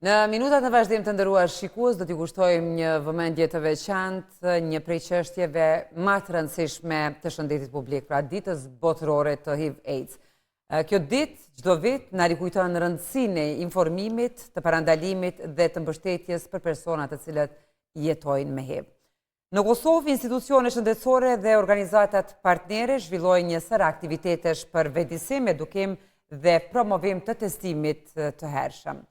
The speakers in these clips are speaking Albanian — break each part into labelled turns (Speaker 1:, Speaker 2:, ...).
Speaker 1: Në minutat në vazhdim të nderuar shikues, do t'i kushtojmë një vëmendje të veçantë një prej çështjeve ma të rëndësishme të shëndetit publik, pra ditës botërore të HIV AIDS. Kjo ditë çdo vit na rikujton rëndësinë e informimit, të parandalimit dhe të mbështetjes për personat të cilët jetojnë me HIV. Në Kosovë, institucione shëndetësore dhe organizatat partnere zhvillojnë një sërë aktivitetesh për vetëdijesim, edukim dhe promovim të testimit të hershëm.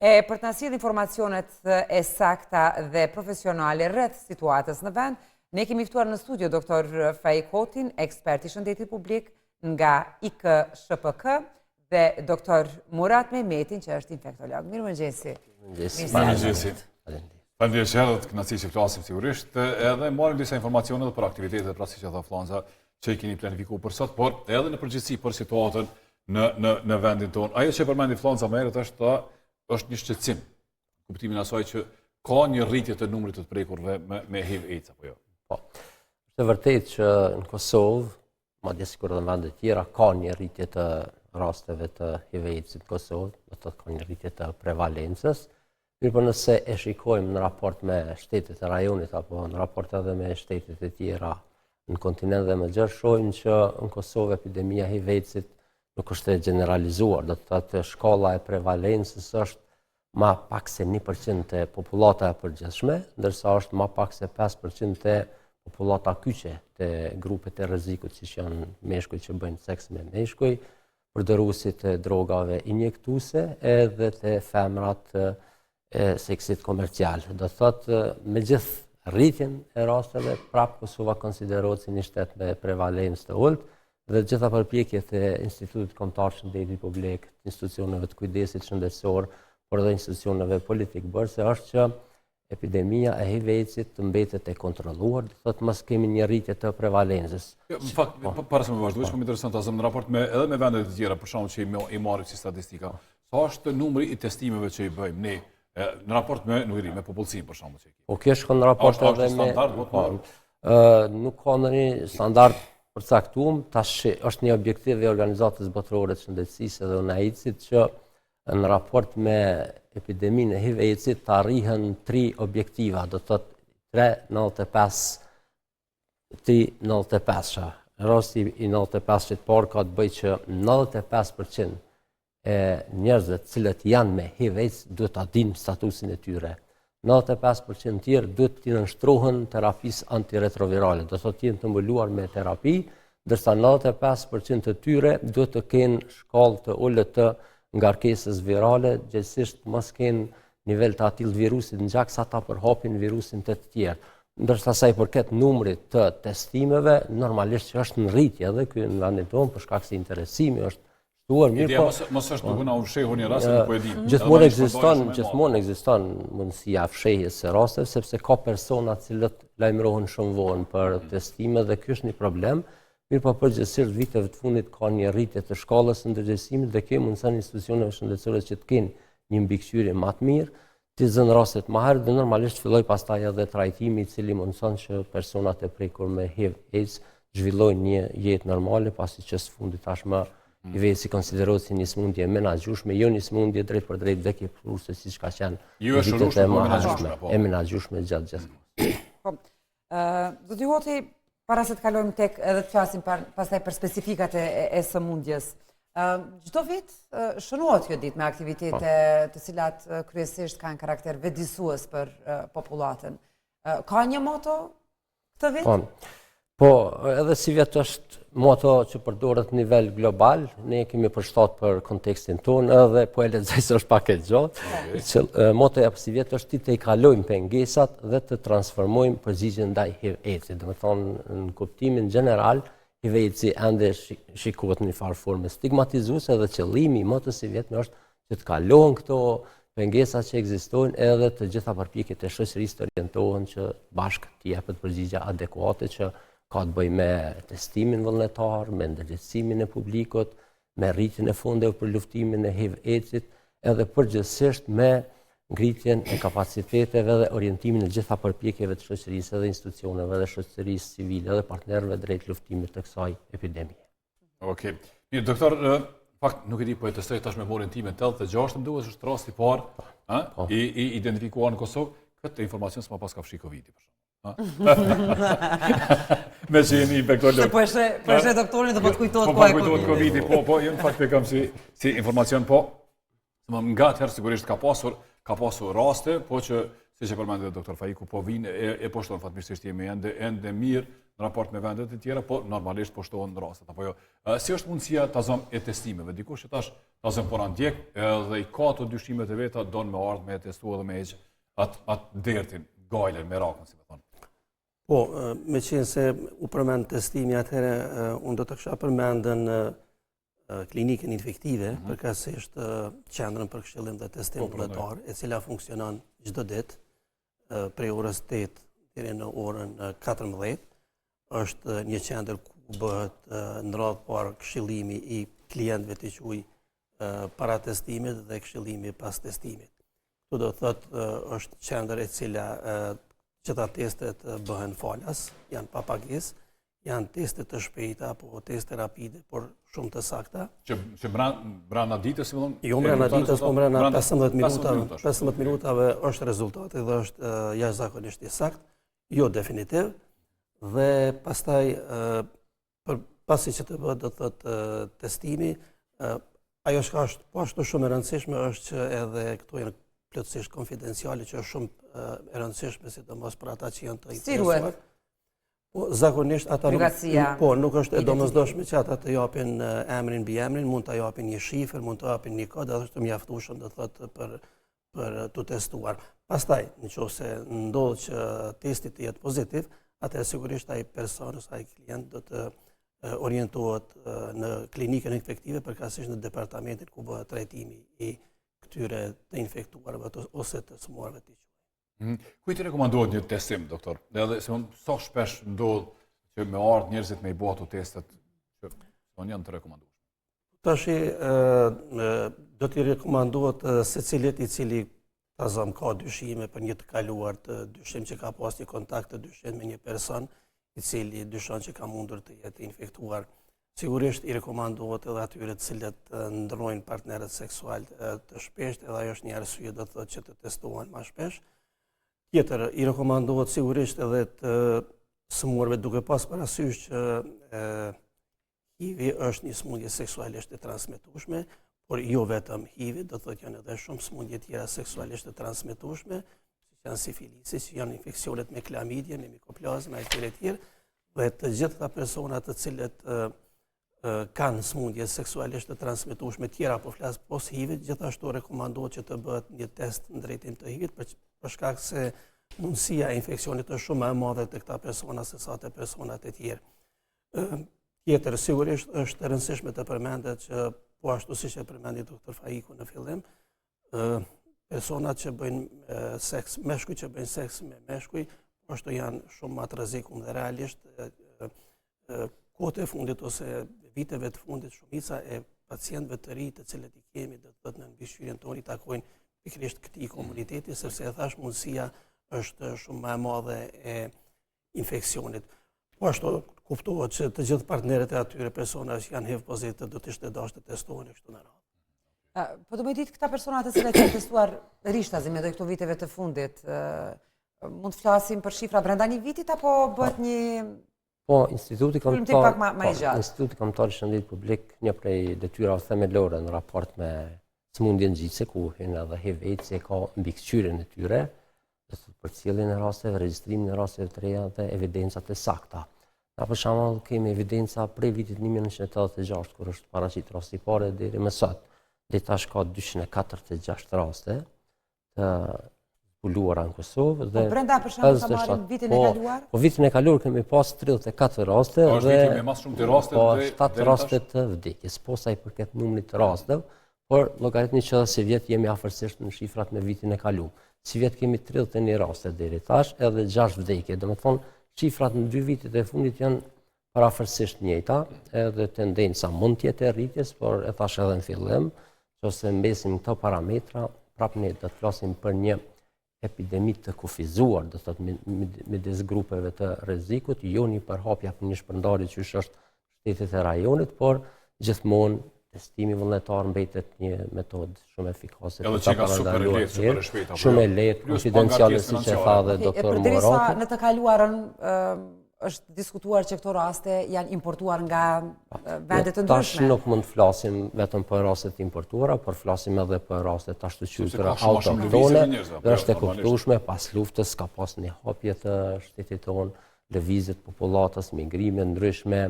Speaker 1: E për të na sjellë informacionet e sakta dhe profesionale rreth situatës në vend, ne kemi ftuar në studio Dr. Faik Hotin, ekspert i shëndetit publik nga IKSHPK dhe Dr. Murat Mehmetin, që është infektolog. Mirëmëngjesi.
Speaker 2: Mirëmëngjesi. Mirëmëngjesi. Faleminderit që erdhët, kënaqësi që flasim sigurisht, edhe marrim disa informacione edhe për aktivitetet, pra siç e tha Fllanza, që i keni planifikuar për sot, por edhe në përgjithësi për situatën në në në vendin tonë. Ajo që përmendi Fllanza më herët është është një shqetësim, kuptimin asaj që ka një rritje të numrit të të prekurve me me HIV AIDS apo jo.
Speaker 3: Po. Është e vërtetë që në Kosovë madje sikur edhe në vende të tjera, ka një rritje të rasteve të HIV AIDS-it në Kosovë, do të thotë ka një rritje të prevalencës. Mirëpo nëse e shikojmë në raport me shtetet e rajonit apo në raport edhe me shtetet e tjera në kontinent dhe më gjerë, shohim që në Kosovë epidemia e HIV AIDS-it nuk është e gjeneralizuar, do të thotë shkalla e prevalencës është ma pak se 1% te popullata e përgjithshme, ndërsa është ma pak se 5% te popullata kyçe, te grupet e rrezikut, siç janë meshkujt që bëjnë seks me meshkuj, përdoruesit e drogave injektuese edhe te femrat e seksit komercial. Do të thotë, me gjithë rritjen e rasteve, prapë Kosova konsiderohet si një shtet me prevalencë të ulët, dhe të gjitha përpjekjet e Institutit Kombëtar të Shëndetit Publik, të institucioneve të kujdesit shëndetësor, por edhe institucioneve politikëbërëse është që epidemia e HIV AIDS-it të mbetet e kontrolluar, do të thotë mos kemi një rritje të
Speaker 2: prevalencës. Jo, në fakt, po. para se me vazhdu, po më intereson ta zëmë në raport me edhe me vendet e tjera, për shembull që i, i marrim si statistika. Sa është numri i testimeve që i bëjmë ne në raport me, nuk e di, me popullsinë për shembull që
Speaker 3: kemi. Po kjo shkon në raport edhe me standard, po, po, nuk ka ndonjë standard përcaktuar, tash është një objektiv i Organizatës Botërore të Shëndetësisë dhe UNAIDS-it që në raport me epideminë e HIV AIDS-it të arrihen tri objektiva, do të thotë 3, 95, 3, 95-sha. Rasti i 95-shit parë ka të bëjë që 95% e njerëzve të cilët janë me HIV AIDS duhet ta dinë statusin e tyre. 95% tjerë duhet t'i nënshtrohen terapisë antiretrovirale, do të thotë të jenë të mbuluar me terapi, ndërsa 95% të tyre duhet të kenë shkallë të ulët të ngarkesës virale, gjegjësisht mos kenë nivel të atillë të virusit në gjak sa ta përhapin virusin te të tjerë. Ndërsa sa i përket numrit të testimeve, normalisht që është në rritje edhe ky në vendin tonë për shkak se interesimi është
Speaker 2: shtuar mirë po. Mos është duke na u fshehur një rast nuk po e
Speaker 3: di. Gjithmonë ekziston, gjithmonë ekziston mundësia e fshehjes së rasteve sepse ka persona të cilët lajmërohen shumë vonë për mm. testime dhe ky është një problem. Mirëpo përgjithësisht viteve të fundit ka një rritje të shkallës së ndërgjegjësimit dhe kjo mundëson institucioneve shëndetësore që të kenë një mbikëqyrje më të mirë, t'i zënë rastet më herët dhe normalisht filloi pastaj edhe trajtimi i cili mundëson që personat e prekur me HIV AIDS zhvillojnë një jetë normale pasi që së fundi tashmë mm. HIV AIDS konsiderohet si një sëmundje e menaxhueshme, jo një sëmundje drejtpërdrejt vdekjeprurëse siç ka qenë
Speaker 2: jo e shërueshme, po e menaxhueshme,
Speaker 3: po. E menaxhueshme gjatë gjithë.
Speaker 1: Po. Zoti Hoti, para se të kalojmë tek edhe të flasim par, pastaj për specifikat e, e, e sëmundjes, çdo vit shënohet kjo ditë me aktivitete po. të cilat kryesisht kanë karakter vetëdijësues për popullatën. Ka një moto këtë vit?
Speaker 3: Po, po edhe sivjet është moto që përdoret në nivel global, ne e kemi përshtat për kontekstin tonë edhe po e lexoj se është pak e gjatë. Që motoja për sivjet është t'i tejkalojmë pengesat dhe të transformojmë përgjigjen ndaj HIV AIDS-it. Domethënë në kuptimin gjeneral, HIV AIDS-i ende shikohet në një farë forme stigmatizuese dhe qëllimi i motos sivjetme është që të kalohen këto pengesa që ekzistojnë edhe të gjitha përpjekjet e shoqërisë të orientohen që bashkë të jepet përgjigja adekuate që ka të bëjë me testimin vullnetar, me ndërgjegjësimin e publikut, me rritjen e fondeve për luftimin e HIV AIDS-it, edhe përgjithësisht me ngritjen e kapaciteteve dhe orientimin e gjitha përpjekjeve të shoqërisë edhe institucioneve dhe shoqërisë civile dhe partnerëve drejt luftimit të kësaj epidemie.
Speaker 2: Okej. Okay. Mirë, doktor, fakt nuk e di po e testoj tash memorien time 86 më duhet është rasti i parë. Ha? Po. I, i identifikuar në Kosovë, këtë informacion s'ma paska fshi Covidi, për shembull. Meqë jeni infektolog.
Speaker 1: Po e sheh, po e sheh doktorin dhe po të kujtohet
Speaker 2: po, po kujtohet Covidi, po, po, jo në fakt e kam si, si informacion, po, nga atëherë sigurisht ka pasur, ka pasur raste, po që, siç e përmendi dhe doktor Faiku, po vinë e, e po shtohen, fatmirësisht jemi ende, ende mirë në raport me vendet e tjera, po normalisht po shtohen rastet, apo jo. Si është mundësia ta zëmë e testimeve? Dikush që tash ta zëmë po na ndjek, edhe i ka ato dyshimet e veta, don me ardhë, me e testu edhe me heqë atë at dertin, gajlen, merakun, si me thonë.
Speaker 4: Po, meqenëse u përmend testimi atëherë, unë do të kisha përmendën klinikën infektive, mm -hmm. përkatësisht qendrën për këshillim dhe testim po, vullnetar, e cila funksionon çdo ditë prej orës 8 deri në orën 14, është një qendër ku bëhet në radhë të parë këshillimi i klientëve t'i quaj para testimit dhe këshillimi pas testimit. Këtu do të thotë është qendër e cila gjitha testet bëhen falas, janë pa pagesë, janë teste të shpejta, apo teste rapide, por shumë të
Speaker 2: sakta. Që, që brenda ditës, si me
Speaker 4: thonë? Jo, brenda ditës, po brenda 15 minutave, 15 minutave është rezultati dhe është jashtëzakonisht i saktë, jo definitiv, dhe pastaj për pasi që të bëhet do të thotë testimi, ajo çka është po ashtu shumë e rëndësishme është që edhe këto janë plotësisht konfidenciale që është shumë e rëndësishme sidomos për ata që janë të
Speaker 1: interesuar. Si
Speaker 4: Po zakonisht ata nuk po nuk është e domosdoshme që ata të japin emrin mbiemrin, mund të japin një shifër, mund të japin një kod, edhe është mjaftueshëm do të thotë për për t'u testuar. Pastaj, në qoftë se ndodh që testi të jetë pozitiv, atëherë sigurisht ai person ose ai klient do të orientohet në klinikën infektive, përkatësisht në departamentin ku bëhet trajtimi i këtyre të infektuarve ose të sëmurëve t'i
Speaker 2: quaj. Mhm. Kujt i rekomandohet një testim, doktor? Edhe se unë sa shpesh ndodh që me ardhë njerëzit me i bo ato testet që janë të rekomandueshme.
Speaker 4: Tashi, do t'i rekomandohet secilit i cili ta zëmë ka dyshime për një të kaluar të dyshim që ka pas një kontakt të dyshim me një person i cili dyshon që ka mundur të jetë infektuar. Sigurisht i rekomandohet edhe atyre të cilët ndrojnë partnerët seksual të shpesht, edhe ajo është një arsye do të thotë që të testohen ma shpesh. Tjetër, i rekomandohet sigurisht edhe të sëmurëve duke pas parasysh që HIV-i është një sëmundje seksualisht e transmetueshme, por jo vetëm HIV-i, do të thotë janë edhe shumë sëmundje tjera seksualisht të transmetueshme, siç janë sifilisi, siç janë infeksionet me klamidje, me mikoplazma e tjerë e tjerë, dhe të gjithë këta persona të cilët kanë sëmundje seksualisht të transmetueshme tjera, po flas pos HIV-it, gjithashtu rekomandohet që të bëhet një test në drejtim të HIV-it, për, për shkak se mundësia e infeksionit është shumë më e madhe te këta persona se sa te personat e tjerë. Tjetër, sigurisht është e rëndësishme të përmendet që po ashtu siç e përmendi doktor Faiku në fillim, personat që bëjnë seks, meshkuj që bëjnë seks me meshkuj, po ashtu janë shumë më të rrezikum dhe realisht kohët e fundit ose viteve të fundit shumica e pacientëve të ri të cilët i kemi do të thotë në mbikëqyrjen tonë i takojnë pikërisht këtij komuniteti sepse e thashë mundësia është shumë më e madhe e infeksionit. Po ashtu, kuptohet që të gjithë partnerët e atyre personave që janë HIV pozitiv do të ishte dashtë të testohen e kështu me
Speaker 1: radhë. Po du me ditë këta persona të cilët janë testuar rishtazi, mendoj këto viteve të fundit, mund të flasim për shifra brenda një vitit apo bëhet një
Speaker 3: Po, Instituti Kombëtar, po, Instituti Kombëtar i Shëndetit Publik, një prej detyrave themelore në raport me sëmundje ngjitëse, ku hyn edhe HIV AIDS-i ka mbikëqyrjen e tyre, do të thotë përcjelljen e rasteve, regjistrimin e rasteve të reja dhe evidencat e sakta. Na për shembull kemi evidenca prej vitit 1986 kur është paraqit rasti i parë deri më sot. Deri tash ka 246 raste të zbuluara në Kosovë
Speaker 1: dhe po brenda për shembull ta marrim vitin e po, kaluar?
Speaker 3: Po vitin e kaluar kemi pas 34 raste
Speaker 2: po, dhe është viti me më shumë të raste
Speaker 3: po, dhe 7 raste të vdekjes. Po sa i përket numrit të rasteve, Por, llogaritni që edhe sivjet jemi afërsisht në shifrat me vitin e kalum. Sivjet kemi 31 raste deri tash, edhe 6 vdekje. Domethonë, shifrat në dy vitet e fundit janë përafërsisht njëjta, edhe tendenca mund të jetë e rritjes, por e thash edhe në fillim, që nëse mbesim këto parametra, prapë ne do të flasim për një epidemi të kufizuar, do të thotë midis grupeve të rrezikut, jo një përhapje apo një shpërndarje që është shtetet e rajonit, por gjithmonë Testimi vullnetar mbetet një metodë shumë efikase.
Speaker 2: Edhe që ka super e lehtë, super e shpejtë.
Speaker 3: Shumë e lehtë, konfidenciale, siç e tha dhe doktor Murati.
Speaker 1: Përderisa në të kaluarën është diskutuar që këto raste janë importuar nga vende të ndryshme.
Speaker 3: Tash nuk mund të flasim vetëm për raste të importuara, por flasim edhe për raste të ashtuquajtura autoktone, dhe është e kuptueshme pas luftës ka pas një hapje të shtetit tonë, lëvizje të popullatës, migrime të ndryshme,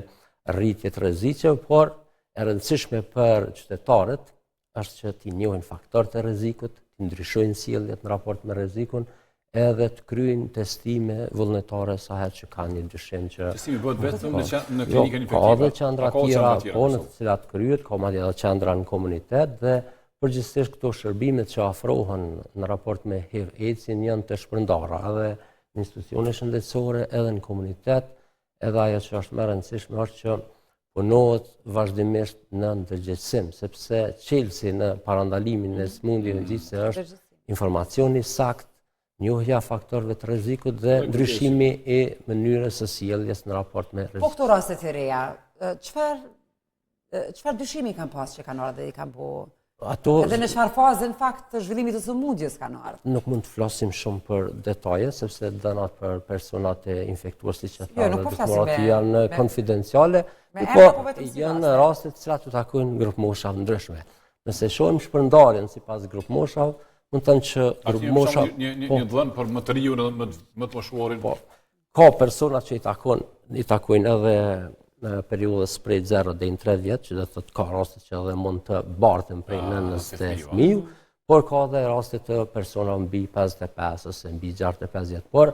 Speaker 3: rritje të rreziqeve, por e rëndësishme për qytetarët është që t'i njohin faktorët e rrezikut, t'i ndryshojnë sjelljet në raport me rrezikun, edhe të kryejnë testime vullnetare sa herë që kanë një dyshim
Speaker 2: që Testimi bëhet vetëm në në jo, klinikën
Speaker 3: infektive. Ka edhe qendra tjera, po në të cilat kryhet, ka madje edhe qendra në komunitet dhe përgjithsisht këto shërbimet që afrohen në raport me HIV AIDS-in janë të shpërndara edhe në institucione shëndetësore edhe në komunitet Edhe ajo që është më e rëndësishme është që punohet vazhdimisht në ndërgjegjësim, sepse çelësi në parandalimin e sëmundjeve mm. ngjitëse është informacioni i saktë, njohja e faktorëve të rrezikut dhe ndryshimi i mënyrës së sjelljes në raport me
Speaker 1: rrezikun. Po këto raste të reja, çfarë Çfarë dyshimi kanë pas që kanë ardhë dhe i kanë bo? Ato... Edhe në çfarë faze në fakt të zhvillimit të sëmundjes kanë
Speaker 3: ardhë? Nuk mund të flasim shumë për detaje, sepse të dhënat për personat e infektuar, siç e tha jo, po flasim me, janë me, konfidenciale, me po, po janë raste të cilat u takojnë grupmoshave të ndryshme. Nëse shohim shpërndarjen sipas grupmoshave, mund të them që
Speaker 2: grupmosha... Një, një, po, një dhënë për më të riun edhe më, më të moshuarin?
Speaker 3: Po, Ka persona që i takon, i takojnë edhe në periudhës prej 0 deri në 3 vjet, që do të thotë ka raste që edhe mund të barten prej ah, nënës te fëmiu, por ka edhe raste të persona mbi 55 ose mbi 65 vjet. Por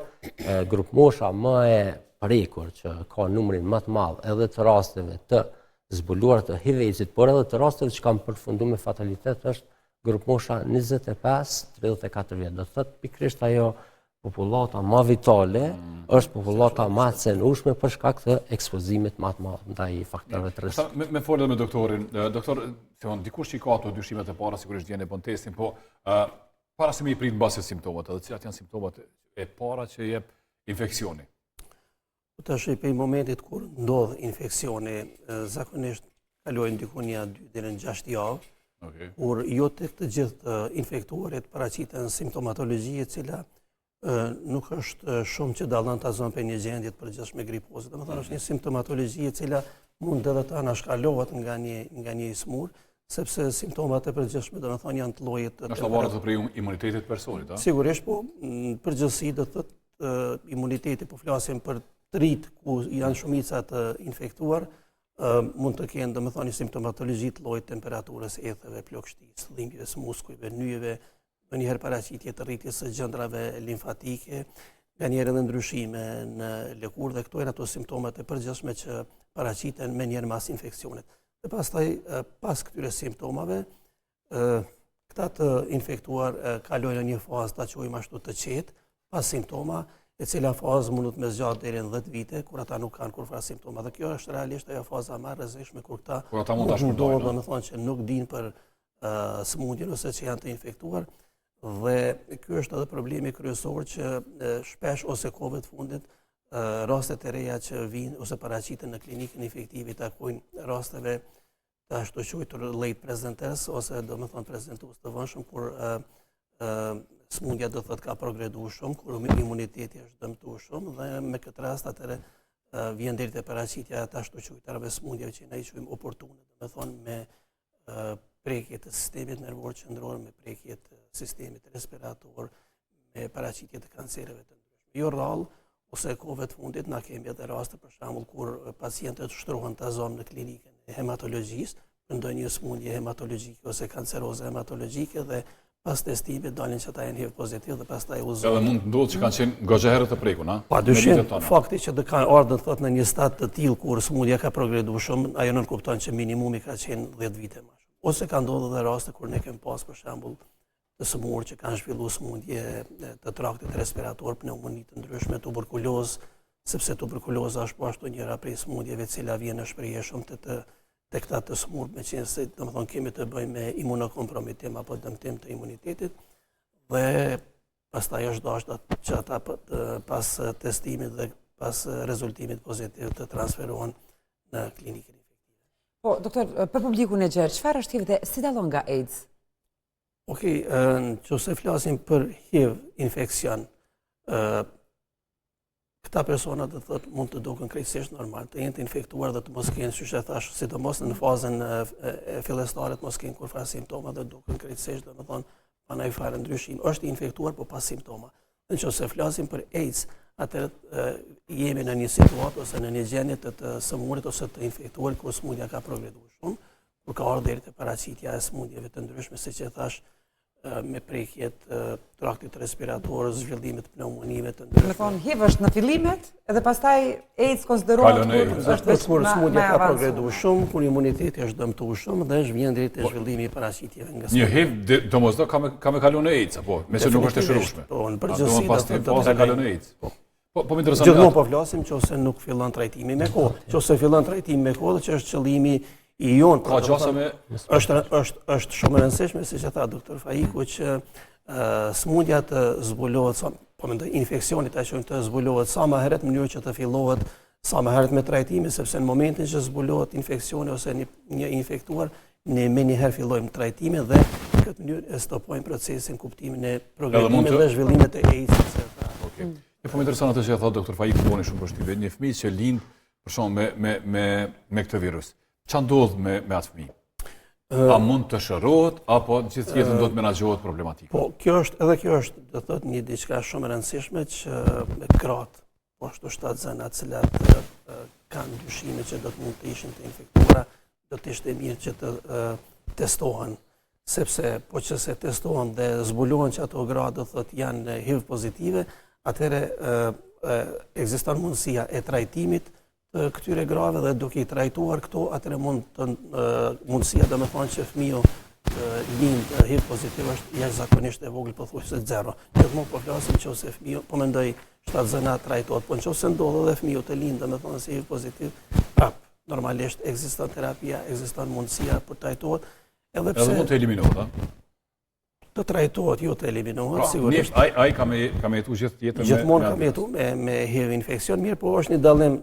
Speaker 3: grupmosha më e prekur që ka numrin më të madh edhe të rasteve të zbuluara të HIV AIDS-it, por edhe të rasteve që kanë përfunduar me fatalitet është grupmosha 25-34 vjet. Do të thotë pikërisht ajo popullata ma vitale mm. është popullata ma e cenueshme për shkak të ekspozimit ma të madh ndaj faktorëve të
Speaker 2: rrezikut. Me, me folë me doktorin, doktor, se on dikush që i ka ato dyshimet e para sigurisht vjen e bën testin, po ë para se me i prit mbase simptomat, edhe cilat janë simptomat e para që jep infeksioni.
Speaker 4: Po tash prej momentit kur ndodh infeksioni, zakonisht kalojnë diku një 2 deri në 6 javë, okay. kur jo tek të gjithë të infektuarit paraqiten simptomatologji e cila nuk është shumë që dallon ta zëmë prej një gjendje të përgjithshme gripoze. Domethënë është një simptomatologji e cila mund edhe të anashkalohet nga një nga një i smur, sepse simptomat e përgjithshme domethënë janë të llojit
Speaker 2: të Është varet prej imunitetit të personit,
Speaker 4: a? Sigurisht, po, në përgjithësi do të thotë imuniteti, po flasim për të rinjtë ku janë shumica të infektuar, mund të kenë, domethënë, një simptomatologji të llojit temperaturës, etheve, plogështisë, dhimbjeve së muskujve, nyjeve, ndonjëherë paraqitje të rritjes së gjëndrave limfatike, nganjëherë edhe ndryshime në lëkurë dhe këto janë ato simptomat e përgjithshme që paraqiten menjëherë mas infeksionit. Dhe pastaj, pas këtyre simptomave, Këta të infektuar kalojnë në një fazë ta quajmë ashtu të qetë, pa simptoma, e cila fazë mundet me zgjatë deri në 10 vite, kur ata nuk kanë kurrfarë simptoma. Dhe kjo është realisht ajo faza më e rrezikshme kur këta
Speaker 2: kur ata mund ta shpërndajnë,
Speaker 4: domethënë që nuk dinë për sëmundjen ose që janë të infektuar. Dhe ky është edhe problemi kryesor që shpesh ose kohëve të fundit rastet e reja që vijnë ose paraqiten në klinikën infektive i takojnë rasteve të ashtuquajtur late presenters ose domethënë prezentues të vonshëm kur sëmundja do thotë ka progredu shumë, kur imuniteti është dëmtu shumë dhe me këtë rast atëherë vjen deri te paraqitja e të ashtuquajturave sëmundjeve që ne i quajmë oportune, domethënë me prekje të sistemit nervor qendror, me prekje të sistemit respirator, me paraqitje të kancereve të ndryshme. Jo rrallë, ose kohëve të fundit, na kemi edhe raste për shembull kur pacientët shtrohen ta zëmë në klinikën e hematologjisë, për ndonjë sëmundje hematologjike ose kanceroze hematologjike dhe pas testimit dalin që ata janë HIV pozitiv dhe pastaj
Speaker 2: u zonë. Edhe mund të ndodhë që kanë qenë goxha herët të prekun, a?
Speaker 4: Pa dyshim, fakti që të kanë ardhur do thotë në një stad të tillë kur sëmundja ka progredu shumë, ajo nënkupton që minimumi ka qenë 10 vite më shumë. Ose ka ndodhur edhe raste kur ne kemi pas për shembull të sëmurë që kanë zhvillu sëmundje të traktit respirator, pneumoni të ndryshme, tuberkulozë, sepse tuberkuloza është po ashtu njëra prej sëmundjeve e cila vjen në shprehje shumë të të te këta të sëmurë, meqenëse, domethënë, kemi të bëjmë me imunokompromitim apo dëmtim të imunitetit, dhe pastaj është dashtë që ata pas testimit dhe pas rezultimit pozitiv të transferohen në klinikën infektive.
Speaker 1: Po, doktor, për publikun e gjerë, çfarë është HIV dhe si dallon nga AIDS?
Speaker 4: Okej, në qoftë se flasim për HIV infeksion, këta persona do të thotë mund të duken krejtësisht normal, të jenë të infektuar dhe të mos kenë, siç e thashë, sidomos në fazën e fillestare të mos kenë kurrfarë simptoma dhe duken krejtësisht, domethënë, pa ndonjë farë ndryshim, është i infektuar, po pa simptoma. Në qoftë se flasim për AIDS, atëherë jemi në një situatë ose në një gjendje të të sëmurit ose të infektuarit kur sëmundja ka progreduar shumë, kur ka ardhur deri te paraqitja e sëmundjeve të ndryshme, siç e thashë, me prekje të traktit respirator, zhvillimit të pneumonive të
Speaker 1: ndryshme. Domethënë, HIV është në fillimet, edhe pastaj AIDS konsiderohet
Speaker 4: kur është veç kur sëmundja ka progreduar shumë, kur imuniteti është dëmtuar shumë dhe është vjen deri te po, zhvillimi i paraqitjeve
Speaker 2: nga Një HIV domosdo ka me ka me kalu në AIDS apo, meqë nuk është e shërueshme.
Speaker 4: Po, në përgjithësi
Speaker 2: do të thotë të kalon në AIDS. Po. Po, po më
Speaker 4: intereson. Gjithmonë po flasim nëse nuk fillon trajtimi me kohë. Nëse fillon trajtimi me kohë, që është qëllimi i jonë.
Speaker 2: Ka gjasa me
Speaker 4: është është është shumë e rëndësishme siç e tha doktor Faiku që sëmundja të zbulohet sa po mendoj infeksioni ta quajmë të zbulohet sa më herët në mënyrë që të fillohet sa më herët me trajtimin sepse në momentin që zbulohet infeksioni ose një një infektuar ne menjëherë fillojmë trajtimin dhe në këtë mënyrë e stopojmë procesin kuptimin e progredimit dhe zhvillimit të AIDS-it.
Speaker 2: Okej. Okay. Po më intereson atë që e thotë doktor Faiku boni shumë përshtypje, një fëmijë që lind për shembull me me me me këtë virus. Ça ndodh me me atë fëmijë? A mund të shërohet apo gjithë jetën do të menaxhohet problematika?
Speaker 4: Po, kjo është edhe kjo është, do thotë një diçka shumë e rëndësishme që me gratë, po ashtu shtatzëna të cilat kanë dyshime që do të mund të ishin të infektuara, do të ishte mirë që të testohen, sepse po qe se testohen dhe zbulohen që ato gra do thotë janë HIV pozitive, atëherë ekziston mundësia e trajtimit të këtyre grave dhe duke i trajtuar këto, atëherë mund të mundësia domethënë që fëmiu të lind HIV pozitiv është jashtëzakonisht e vogël pothuajse zero. Gjithmonë po flasim nëse fëmiu, po mendoj shtatzëna trajtohet, po nëse ndodh edhe fëmiu të lind domethënë si HIV pozitiv, prap normalisht ekziston terapia, ekziston mundësia për të trajtohet,
Speaker 2: edhe pse edhe mund të eliminohet, a?
Speaker 4: Të trajtohet, jo të eliminohet,
Speaker 2: pra, sigurisht. Ai ai ka me ka me jetu gjithë jetën
Speaker 4: me Gjithmonë ka me jetu me me HIV infeksion, mirëpo është një dallim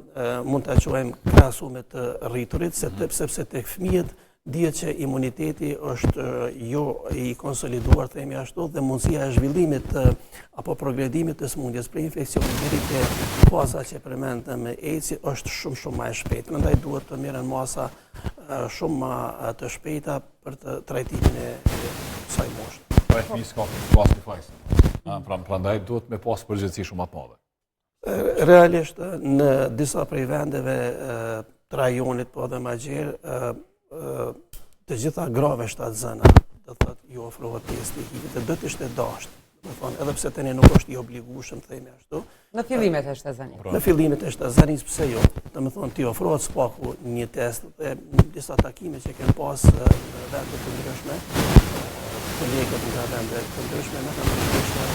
Speaker 4: mund ta quajmë krahasu me të rriturit, se mm. sepse tek fëmijët dihet që imuniteti është jo i konsoliduar, themi ashtu, dhe mundësia e zhvillimit të, apo progredimit të sëmundjes prej infeksionit deri te faza që përmendëm me AIDS është shumë shumë më e shpejtë. Prandaj duhet të merren masa shumë më të shpejta për të trajtimin e kësaj
Speaker 2: moshe. Pra fëmijë s'ka pas të fajs. Pra, prandaj duhet me pas përgjegjësi shumë më të
Speaker 4: madhe. Realisht në disa prej vendeve të rajonit, po edhe ma gjerë, të gjitha grave shtatzëna, do të thotë ju ofrohet testi i HIV-it, do të ishte dashtë, domethonë, edhe pse te ne nuk është i obligueshëm, themi
Speaker 1: ashtu. Në fillimet e shtatzënisë.
Speaker 4: Pra. Në fillimet e shtatzënisë, pse jo? Domethonë, t'i ofrohet së paku një test dhe disa takime që kem pas në vende të ndryshme, kolegët nga vende të ndryshme, në kanë ndryshme,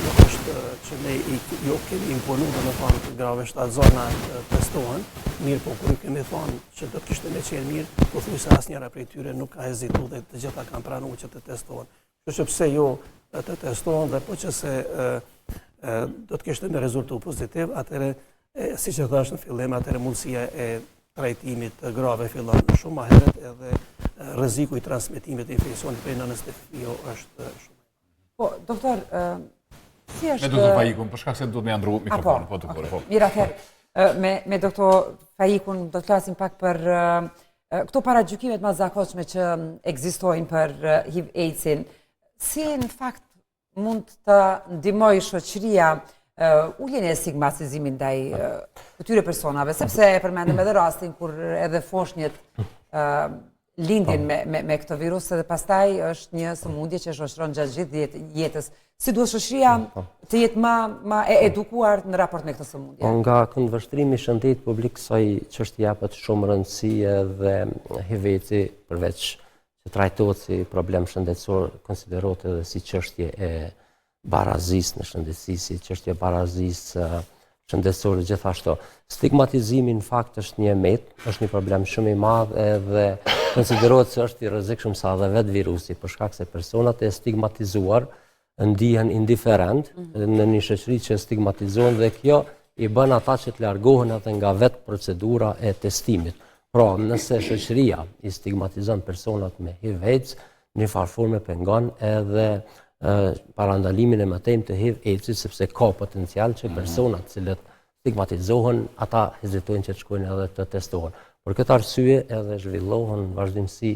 Speaker 4: nuk është që ne i, jo kemi imponu, domethonë, grave shtatzëna të testohen, mirëpo kur ju kemi thonë që do të kishte me qenë mirë, pothuajse asnjëra prej tyre nuk ka hezitu dhe të gjitha kanë pranu që të testohen. Kështu që pse jo të testohen dhe po qe se do të kishte me rezultu pozitiv, atëherë, siç e thashë në fillim, atëherë mundësia e trajtimit të grave fillon shumë ma herët edhe rreziku i transmetimit të infeksionit prej nënës te fëmiu është
Speaker 1: shumë. Po, doktor,
Speaker 2: si është... Me doktor Faikun, për shkak se duhet me ndrru mikrofonin, po,
Speaker 1: doktor, po. Mirë, atëherë, me, me doktor Faikun do të flasim pak për Këto paragjykimet më të zakonshme që ekzistojnë për HIV AIDS-in, si në fakt mund të ndihmojë shoqëria uljen e stigmatizimit ndaj këtyre personave, sepse e përmendëm edhe rastin kur edhe foshnjet lindin me, me, me këtë virus edhe pastaj është një sëmundje që shoqëron gjatë gjithë jetës. Si duhet shoqëria po. të jetë ma, ma e edukuar në raport me këtë sëmundje?
Speaker 3: Po, nga këndvështrimi i shëndetit publik, kësaj çështje jepet shumë rëndësi edhe HIV-i përveç që trajtohet si problem shëndetësor, konsiderohet edhe si çështje e barazisë në shëndetësi, si çështje e barazisë shëndetësore gjithashtu. Stigmatizimi në fakt është një mit, është një problem shumë i madh edhe konsiderohet se është i rrezikshëm sa edhe vetë virusi, për shkak se personat e stigmatizuar ndihen indiferent mm -hmm. në një shoqëri që stigmatizohen dhe kjo i bën ata që të largohen edhe nga vetë procedura e testimit. Pra, nëse shoqëria i stigmatizon personat me HIV AIDS, në një farë forme pengon edhe parandalimin e mëtejmë të HIV AIDS-it, sepse ka potencial që mhm. personat të cilët stigmatizohen, ata hezitojnë që të shkojnë edhe të testohen. Për këtë arsye edhe zhvillohen në vazhdimësi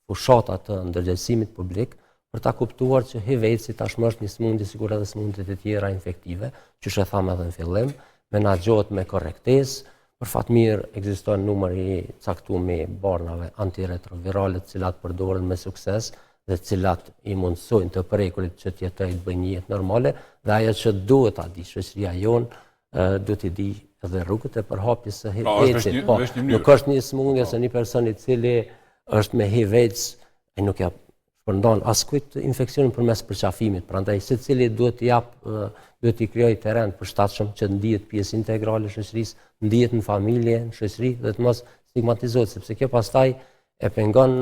Speaker 3: fushata të ndërgjegjësimit publik për ta kuptuar që HIV AIDS-i tashmë është një sëmundje sikur edhe sëmundjet e tjera infektive, qysh e thamë edhe në fillim, menaxhohet me korrektesë, për fat mirë ekziston numër i caktuar i barnave antiretrovirale të cilat përdoren me sukses dhe të cilat i mundësojnë të prekurit që të jetojë të bëjnë një jetë normale dhe ajo që duhet ta di shoqëria jonë duhet t'i di edhe rrugët e përhapjes së HIV pra, AIDS-it. Po, nuk është një sëmundje po. se një person i cili është me HIV AIDS, ai nuk ja shpërndan askujt infeksionin përmes përqafimit. Prandaj secili duhet t'i jap duhet t'i krijojë terren të përshtatshëm që të ndihet pjesë integrale e shoqërisë, ndihet në familje, në shoqëri dhe të mos stigmatizohet, sepse kjo pastaj e pengon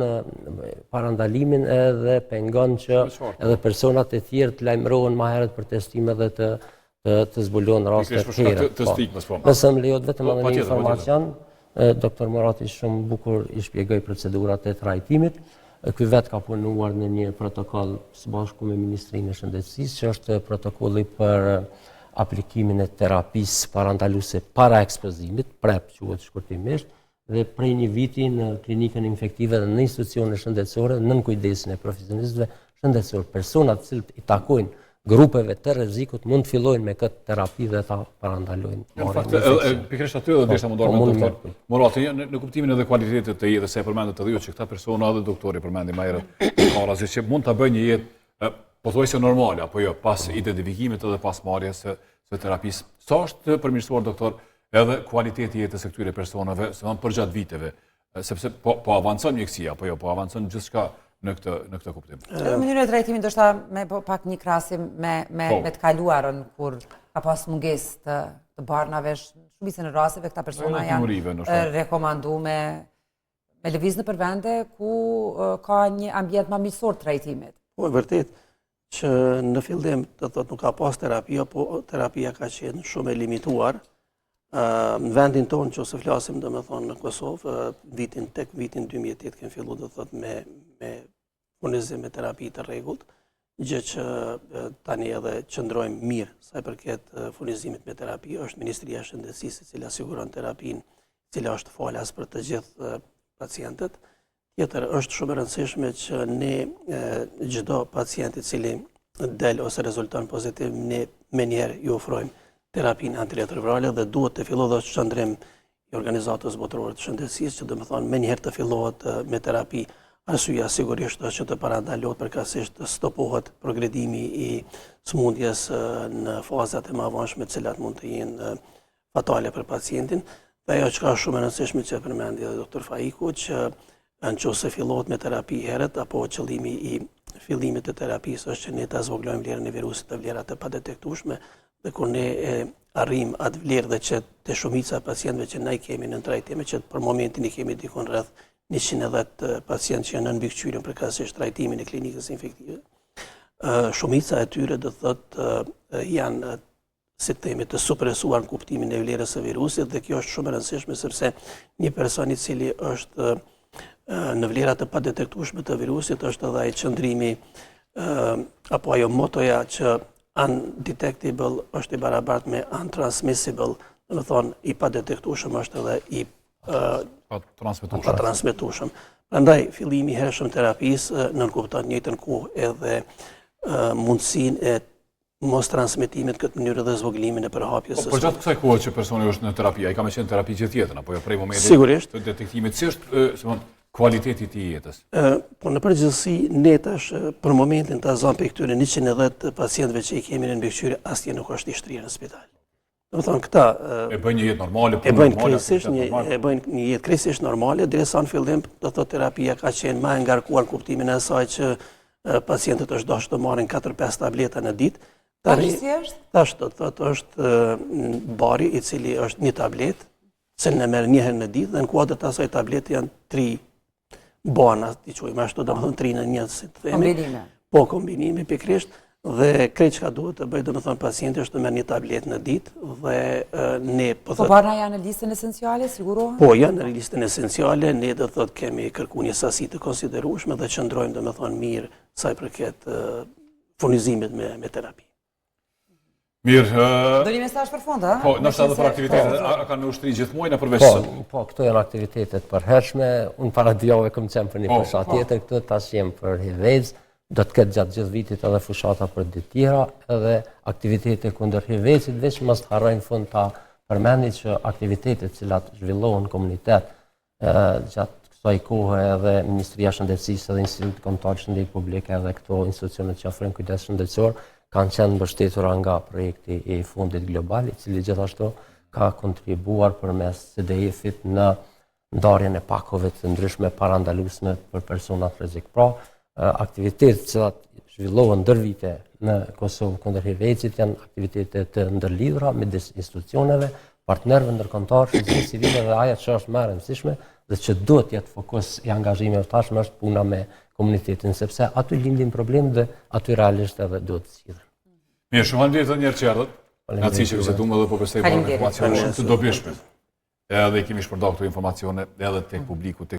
Speaker 3: parandalimin edhe pengon që edhe personat e tjerë të lajmërohen ma herët për testime dhe të të, të zbulohen rastet herët.
Speaker 2: Të, të po. stigmës,
Speaker 3: po. Nëse më lejohet vetëm po, edhe një informacion, doktor Murati shumë bukur i shpjegoi procedurat e trajtimit. Ky vetë ka punuar në një protokoll së bashku me Ministrinë e Shëndetësisë, që është protokolli për aplikimin e terapisë parandaluese para ekspozimit, PrEP quhet shkurtimisht, dhe prej një viti në klinikën infektive dhe në institucione shëndetësore nën kujdesin e profesionistëve shëndetësorë, personat të cilët i takojnë grupeve të rrezikut mund të fillojnë me këtë terapi dhe ta parandalojnë.
Speaker 2: Në fakt, pikërisht aty edhe desha me u ndalë po, me doktor Murati, në, në kuptimin edhe kualitetit të jetës, se e përmendët edhe ju që këta persona edhe doktori përmendi më herët, ka rrezik që mund ta bëjnë një jetë pothuajse normale apo jo, pas identifikimit edhe pas marrjes së së terapisë. Sa është përmirësuar doktor edhe kualiteti i jetës së këtyre personave, si thonë përgjatë viteve, sepse po po avancon mjekësia, apo jo, po avancon gjithçka në këtë në këtë
Speaker 1: kuptim. Edhe mënyra e trajtimit ndoshta me po pak një krahasim me me po. me të kaluarën kur ka pas mungesë të të barnave, shumicën e rasteve këta persona janë rekomandu me me lëviz nëpër vende ku ka një ambient ma miqësor trajtimit.
Speaker 4: Po e vërtet që në fillim do të thotë nuk ka pas terapi, po terapia ka qenë shumë e limituar. Në vendin tonë që ose flasim domethonë në Kosovë, vitin tek vitin 2008 kemi fillu do të thotë me, me furnizim me terapi të rregullt, gjë që tani edhe qëndrojmë mirë sa i përket furnizimit me terapi, është Ministria e Shëndetësisë e cila siguron terapinë, e cila është falas për të gjithë pacientët. Tjetër, është shumë e rëndësishme që ne çdo pacient i cili del ose rezulton pozitiv, ne menjëherë ju ofrojmë terapinë antiretrovirale dhe duhet të fillohet dhe është qëndrim i Organizatës Botërore të Shëndetësisë, që domethonë menjëherë të fillohet me terapi. Arsyeja sigurisht është që të parandalohet përkatësisht të stopohet progredimi i sëmundjes në fazat e mëvonshme, të cilat mund të jenë fatale për pacientin. Dhe ajo çka është shumë e rëndësishme që e përmendi edhe doktor Faiku, që në qoftë se fillohet me terapi herët, apo qëllimi i fillimit të terapisë është që ne ta zvogëlojmë vlerën e virusit në vlera të padetektueshme, dhe kur ne e arrijmë atë vlerë dhe që te shumica e pacientëve që ne i kemi në trajtim, që për momentin i kemi dikun rreth 110 pacientë që janë nën mbikëqyrjen përkatësisht trajtimin e klinikës infektive, shumica e tyre do thotë janë si të themi, të supresuar në kuptimin e vlerës së virusit dhe kjo është shumë e rëndësishme sepse një person i cili është në vlera të padetektueshme të virusit është edhe ai qëndrimi apo ajo motoja që undetectable është i barabartë me untransmissible, domethonë i padetektueshëm është edhe i
Speaker 2: patransmetueshëm.
Speaker 4: Patransmetueshëm. Prandaj fillimi i hershëm terapisë nënkupton njëjtën kohë edhe mundësinë e mos transmetimit këtë mënyrë dhe zvogëlimin e
Speaker 2: përhapjes po, së. Po gjatë kësaj kohe që personi është në terapi, ai ka me qenë në terapi gjithë jetën apo jo prej momentit
Speaker 4: Sigurisht.
Speaker 2: të detektimit, si është, si mund, kualiteti i tij i
Speaker 4: jetës? Ë, po në përgjithësi ne tash për momentin ta zëmë prej këtyre 110 pacientëve që i kemi në mbikëqyrje, asnjë nuk është i shtrirë në spital. Domethonë këta
Speaker 2: e bëjnë një jetë normale,
Speaker 4: e bëjnë krejtësisht një e bëjnë një jetë krejtësisht normale derisa në fillim do të thotë terapia ka qenë më e ngarkuar në kuptimin e asaj që pacientët është dashur të marrin 4-5 tableta në ditë.
Speaker 1: Tani si është?
Speaker 4: Tash do të thotë është bari i cili është një tabletë, që e merr një herë në ditë dhe në kuadër të asaj tablete janë 3 barna, t'i quajmë ashtu, domethonë 3 në 1, si të
Speaker 1: themi. Kombinime.
Speaker 4: Po, kombinime, pikërisht. Dhe krejt çka duhet të bëjë, domethënë pacienti është të merr një tabletë në ditë dhe ne
Speaker 1: po thotë Po barna janë në listën esenciale, sigurohen?
Speaker 4: Po, janë në listën esenciale, ne do thotë kemi kërku një sasi të konsiderueshme dhe qëndrojmë domethënë mirë sa i përket furnizimit me me terapi.
Speaker 2: Mirë,
Speaker 1: Do një mesazh për fund, ha?
Speaker 2: Po, ndoshta edhe për aktivitetet, a kanë me u shtri gjithë muajin apo përveç
Speaker 3: po, sot? Po, këto janë aktivitetet përhershme. Unë para dy javëve kam qenë për një po, fushatë po. tjetër, këtë tash jem për HIV-AIDS, do të ketë gjatë gjithë vitit edhe fushata për ditë tjera, edhe aktivitete kundër HIV-AIDS-it, veç mos të harroj në fund ta përmendi që aktivitetet të cilat zhvillohen në komunitet gjatë kësaj kohe edhe Ministria e Shëndetësisë edhe Instituti Kombëtar i Shëndetit Publik edhe këto institucione që ofrojnë kujdes shëndetësor kanë qenë mbështetura nga projekti i Fondit Global, i cili gjithashtu ka kontribuar përmes CDF-it në ndarjen e pakove të ndryshme parandaluese për personat rrezik. Pra, aktivitetet të cilat zhvillohen ndër vite në Kosovë kundër HIV-AIDS-it janë aktivitete të ndërlidhura midis institucioneve, partnerëve ndërkombëtarë, shoqërisë civile dhe ajo që është më e rëndësishme dhe që duhet të jetë fokus i angazhimeve tashmë është puna me komunitetin, sepse aty lindin problemet dhe aty realisht edhe duhet të
Speaker 2: zgjidhen. Mirë, shumë faleminderit edhe një herë që erdhët. Kënaqësi që biseduam edhe po besoj për informacione të dobishme. Edhe i kemi shpërndarë këto informacione edhe tek publiku, tek.